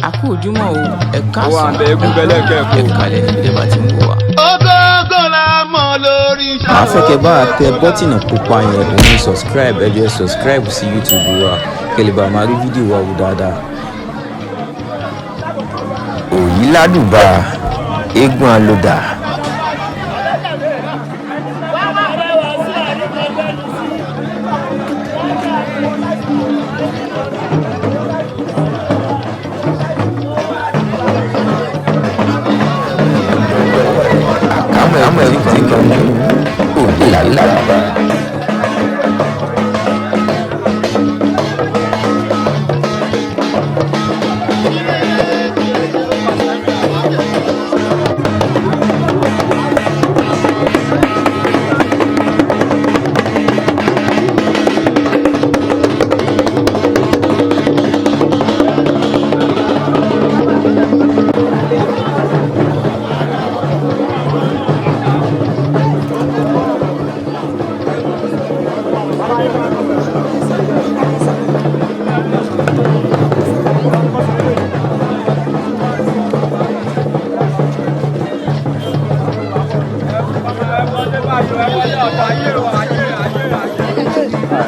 A kú ojúmọ́ o, ẹ Ó wà káàsán, ń bẹ eégún bẹ́lẹ̀ ẹ kẹ́ẹ̀kọ́. kálẹ́ níbi tẹ́ bá ti ń wò wá. Ogógó la mọ̀ lórí Màá fẹ́ kẹ́ bá wa tẹ bọ́tìnì pupa yẹn, òun ni subscribe. Ẹ jẹ́ subscribe sí YouTube wa kẹ́ lè bá máa rí fídíò wa wò dáadáa. Òyìnládùbà eégún alódà. Àkámọ̀ ẹ̀kú tí kan ní Òyìnládùbà.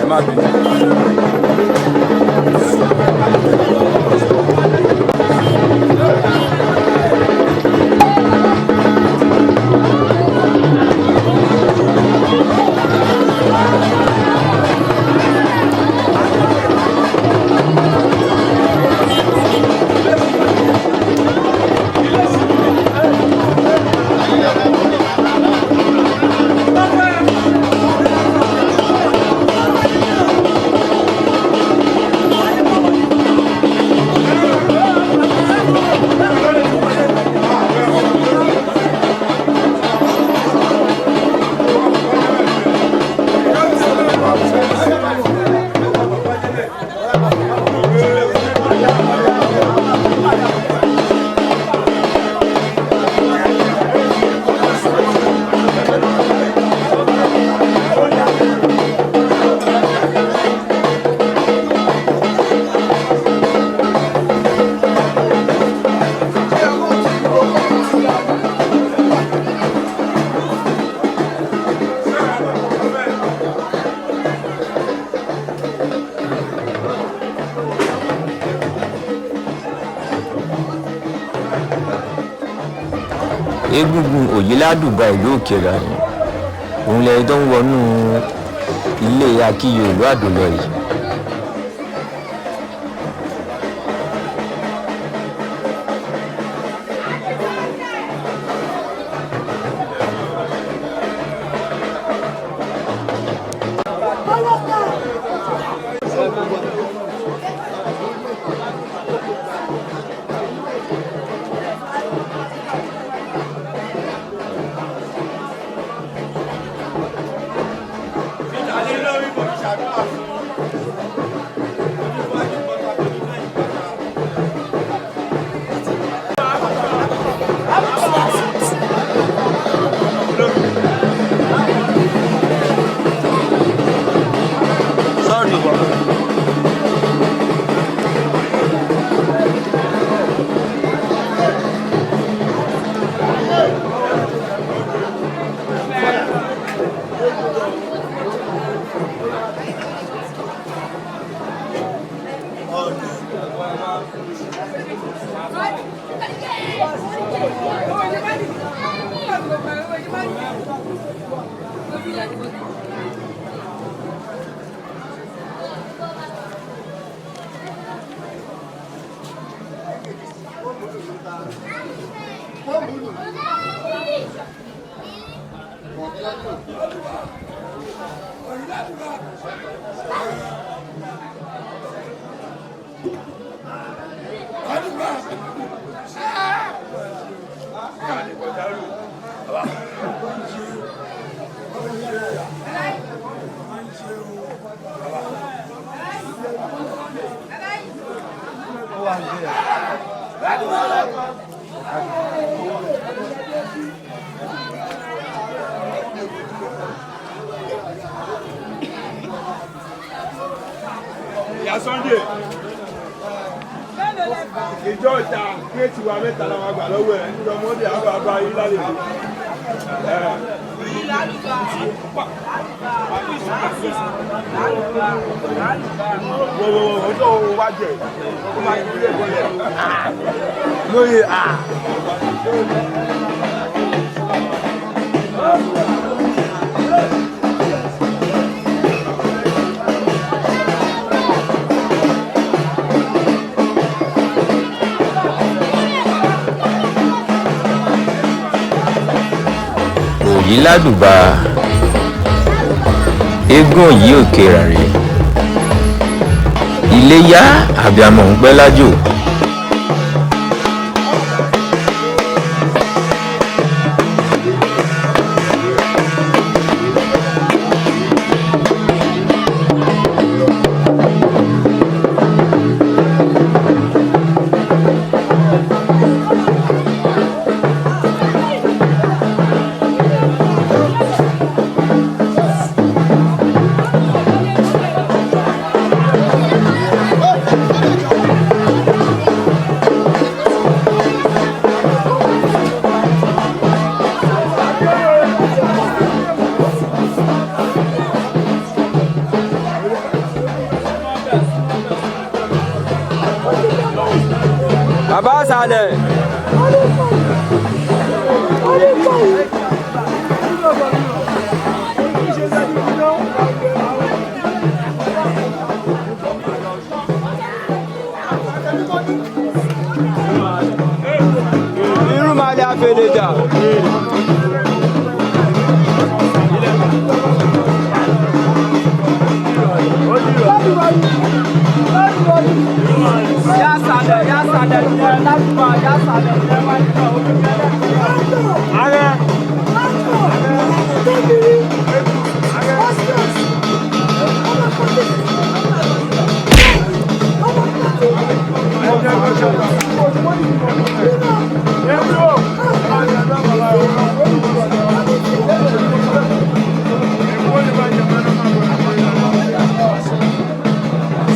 Ẹ má bínú. Egungun Òyìnládùbà ìlú Òkèèrà ni òun lẹni tó ń wọnú ilé Akíyè ìlú Àdòlọ yìí. Ìyá Sunday. Ìjọ ìta kírètì wa mẹ́ta la máa gbà lọ́wọ́ ẹ̀ níjọ mọ́ndé àwọn àbá yín lálejò. Wọ̀wọ̀wọ̀ tó wá jẹ ó máa yí ilé ìbọlẹ̀. Lóye à. Òyì ládùbà eégún yìí òkè ràrè iléyá àbíamọ̀ ń pẹ́ lájò. Bàbá àṣàlẹ̀. Irú máa lè àfẹlẹjà.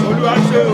Olúwa ṣe o.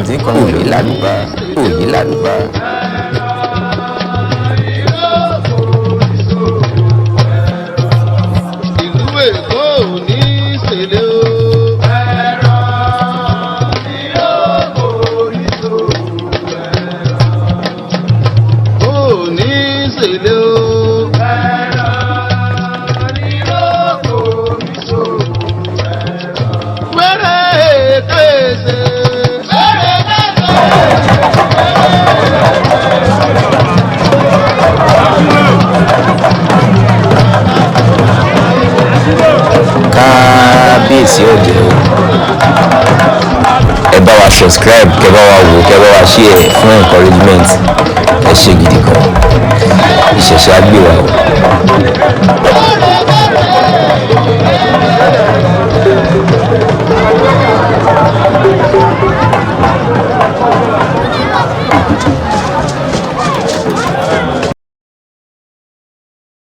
tí ń kan òye lálùbá, òye lálùbá. Ìlú Èkó ò ní í ṣèlè o. Ò ní í ṣèlè o. Wẹ́rẹ́ kése. Wẹ́rẹ́ kése. Kábíyèsí ọ̀jẹ̀ o. Ẹ bá wa subscribe, kẹ bá wa wò, kẹ bá wa share fún encouragement. Ẹ ṣe gidi gan. Ìṣẹ̀ṣẹ̀ á gbé wa o.